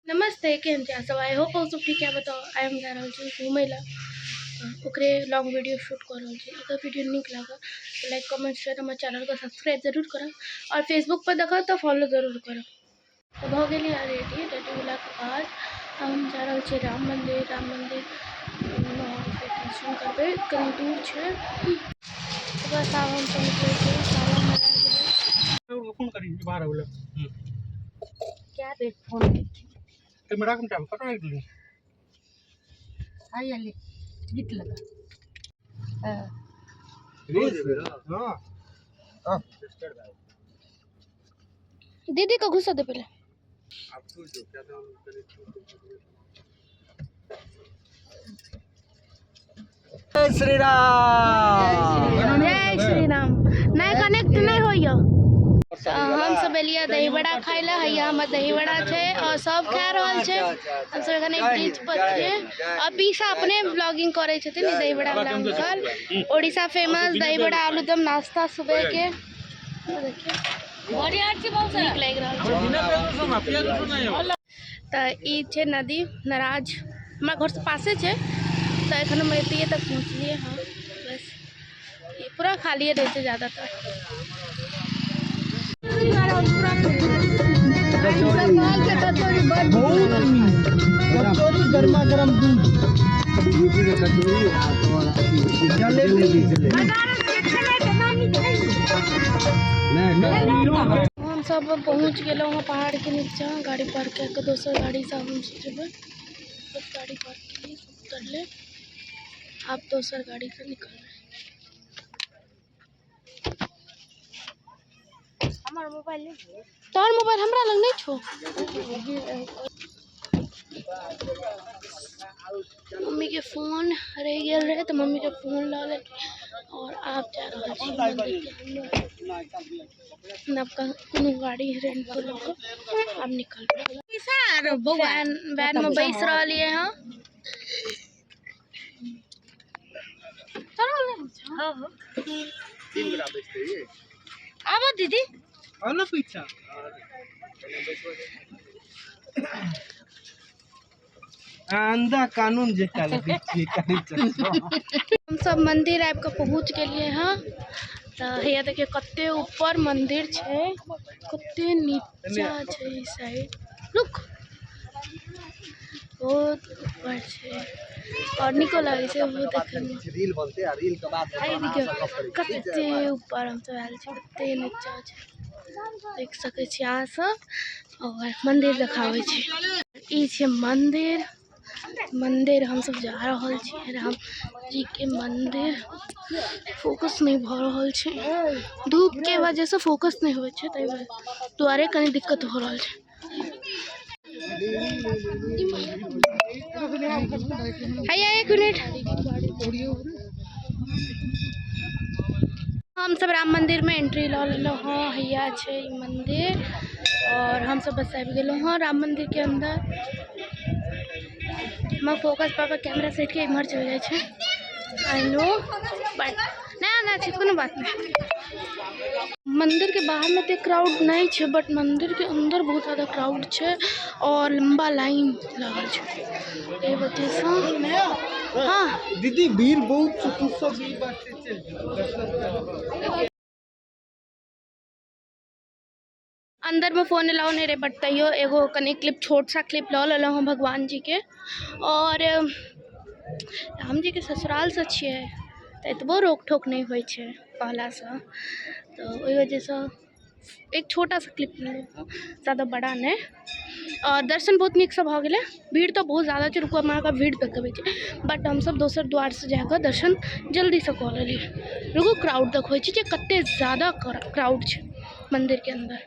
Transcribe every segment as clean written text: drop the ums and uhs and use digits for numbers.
नमस्ते, केहन छी अहाँ सब? I hope सब ठीक है। बताओ, आइ हम जा रहल छी घूमै लए, ओकरे लॉन्ग वीडियो शूट कऽ रहल छी। अगर वीडियो नीक लागल तऽ लाइक, कमेंट, शेयर, हमर चैनलके सब्सक्राइब जरूर करब और फेसबुक पर देखब तऽ फॉलो जरूर करब। तऽ भऽ गेलियै रेडी। रेडी भेलाके बाद हम जा रहल छी राम मंदिर। राम मंदिर दर्शन करबै, कनि दूर छै। तऽ बस आब हमसब निकलै छी। ताला मरा गेलै। फोन करी बाहर आबि। क्या बेर फोन? कैमरा कम टाइम कट गेलै। आई अली गीत लगा। हां। दीदी के घुसा दे पहले। जय श्री राम। जय श्री राम। नहीं, कनेक्ट नहीं होइए। तऽ हम सब एलियै दही बड़ा खाइ लए। हैया हमर दही बड़ा छै और सब खा रहल छै। हम सब एखन एक ब्रिज पर छियै और पीसा अपने ब्लॉगिंग करै छथिन। ई दही बड़ा वाला अंकल, उड़ीसा फेमस दही बड़ा आलू दम नाश्ता सुबह के। देखियौ, नीक लागि रहल छै। बिना प्याज रसुन, प्याज रसुन नहीं। तऽ ई छै नदी नाराज, हमरा घरसँ पासे छै। तऽ एखन हम एतियै तक पहुँचलियै हँ। बस ई पूरा खालिए रहै छै ज़्यादातर। कचौड़ी, गर्मा गर्म दूध, जलेबी। हम सब पहुँच गेलहुँ हँ पहाड़के नीचा। गाड़ी पार्क कए कऽ दोसर गाड़ीसँ आब हमसब जेबै। बस गाड़ी पार्क केलियै, सब उतरलै, आब दोसर गाड़ीसँ निकलबै। हमर मोबाइल। तोहर मोबाइल हमरा लग नहि छौ। मम्मीके फोन रहि गेल रहै तऽ मम्मीके फोन लऽ लेलियै और आब जा रहल छी मंदिरके अंदर। नवका कोनो गाड़ी रेंट पर लऽ कऽ आब निकलबै। वैन, वैन में बैस रहलियै हँ। चढ़ल नहि होइ छै। हाँ, आबो दीदी। आलो पीछा। अंधा कानून जे लगै छियै कनि चश्मा। हम सब मंदिर आबि कऽ पहुँच गेलियै हँ। तऽ हैया देखियौ, कते ऊपर मंदिर छै, कते नीचा छै। ई साइड रुक, बहुत ऊपर छै और नीको लागै छै बहुत देखैमे। रील बनते आ रील के बाद है देखियौ, कते ऊपर हमसब आयल छी, कते नीचा छै, देख सकै छी अहाँ सब। और मंदिर देखाबै छी। ई छै मंदिर। मंदिर हमसब जा रहल छी, राम जी के मंदिर। फोकस नहि भऽ रहल छै, धूप के वजह से फोकस नहि होइ छै, ताहि दुआरे कनि दिक्कत हो रहल छै। हैया, एक मिनट। हम सब राम मंदिर में एंट्री लऽ लेलहुँ हँ। हैया छै ई मंदिर और हम सब बस आबि गेलहुँ हँ राम मंदिर के अंदर। हमर फोकस पापा कैमरा सेट के इम्हर चलि जाइ छै। I know, but नहि नहि छै, कोनो बात नहि। मंदिर के बाहर में एते क्राउड नहीं छै, बट मंदिर के अंदर बहुत ज़्यादा क्राउड छै और लंबा लाइन लागल छै एहि वजह से। हाँ। दीदी, भीड़ बहुत छै, तू सब ई बात से चल जो। अंदर में फोन अलाउ नहीं रहे, बट तैयो एगो कनि क्लिप, छोट सा क्लिप लऽ लेलहुँ हम भगवान जी के। और राम जी के ससुराल से छियै तऽ एतबो रोक ठोक नहि होइ छै कहलासँ। तऽ ओहि वजहसँ एक छोटा सा क्लिप लेलहुँ, ज़्यादा बड़ा नहि। और दर्शन बहुत नीकसँ भऽ गेलै। भीड़ तऽ बहुत ज़्यादा छै। रुकू, हम अहाँके भीड़ देखबै छी। बट हमसब दोसर द्वारसँ जाकऽ दर्शन जल्दीसँ कऽ लेलियै। रुकू, क्राउड देखबै छी जे कते ज़्यादा क्राउड छै मंदिरके अंदर।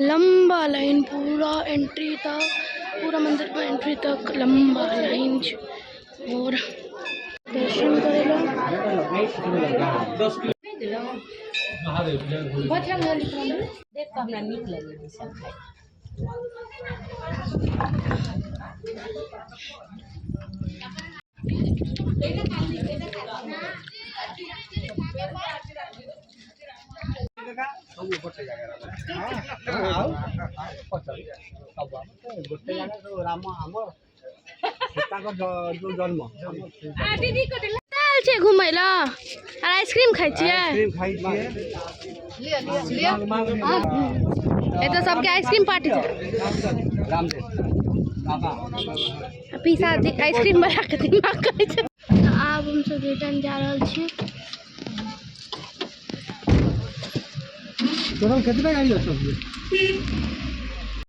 लंबा लाइन पूरा एंट्री तक, पूरा मंदिर पर एंट्री तक लंबा लाइन छै। और दर्शन करै लए बजरंग बली के मंदिर देख कऽ हमरा नीक लगै छै सब खाइ। ସବୁ ଗୋଟେ ଜାଗାରେ ଆଉ ପଚାରି ସବୁ ଗୋଟେ ଜାଗା ସବୁ ରାମ ଆମ ସୀତାଙ୍କ ଯୋଉ ଜନ୍ମ। आयल छियै घुमै लए आर आइसक्रीम खाइ छियै। खाइ छियै। एतऽ सबके आइसक्रीम पार्टी छै। रामदेव बाबा। पीसा आइसक्रीम बना के दिमाग खाइ छै। तऽ आब हमसब रिटर्न जा रहल छी। टोटल कितना गाड़ी हो सब?